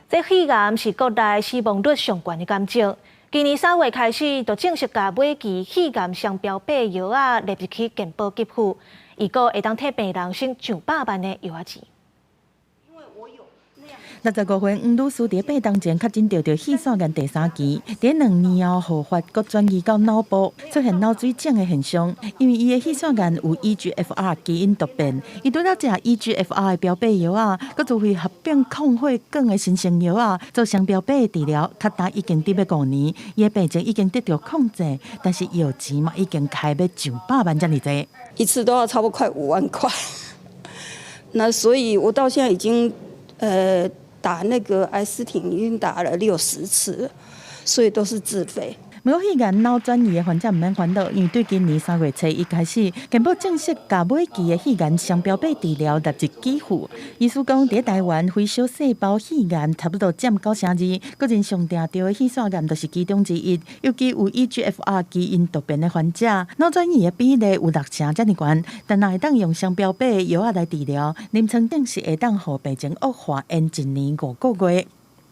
這肺癌是國內死亡率上懸的癌症。今年3月開始，就正式共尾期肺癌雙標靶藥仔納入去健保給付，預估會當替病人省上百萬的藥仔錢。65歲黃女士佇8冬前確診著著肺腺癌第三期，佇2年後復發，閣轉移到腦部，出現腦水腫的現象。因為伊的肺腺癌有 EGFR 基因突變，伊拄才食 EGFR 的標靶藥仔，閣自費合併抗血管的新型藥仔做雙標靶的治療，較今已經得欲5年，伊的病情已經得著控制，但是藥錢嘛已經開欲上百萬遮爾濟。一次都要差不多快5萬塊，那所以我到現在已經，打那個癌斯汀已經打了60次，所以都是自費。毋過肺癌腦轉移的患者毋免煩惱，因為對今年3月初一開始，健保正式共尾期的肺癌雙標靶治療納入給付。醫師講，佇台灣非小細胞肺癌差不多佔92%，個人上定著的肺腺癌就是其中之一。尤其有 EGFR 基因突變的患者，腦轉移的比例有六成遮爾懸。但若會當用雙標靶的藥仔來治療，臨床證實會當予病情惡化延一年5個月。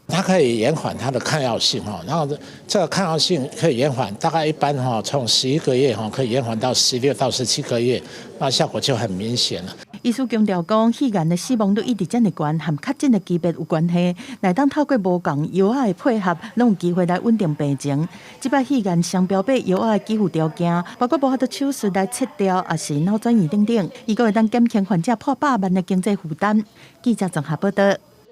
它可以延緩它的抗藥性哈，然後這個抗藥性可以延緩，大概一般哈，從11個月哈可以延緩到16到17個月，那效果就很明顯了。醫師強調講，肺癌的死亡率一直遮爾懸，和確診的級別有關係。若當透過無仝藥仔的配合，攏有機會來穩定病情。這擺肺癌雙標靶藥仔的給付條件，包括無法度手術來切掉，抑是腦轉移等等，預估會當減輕患者破百萬的經濟負擔。記者綜合報道。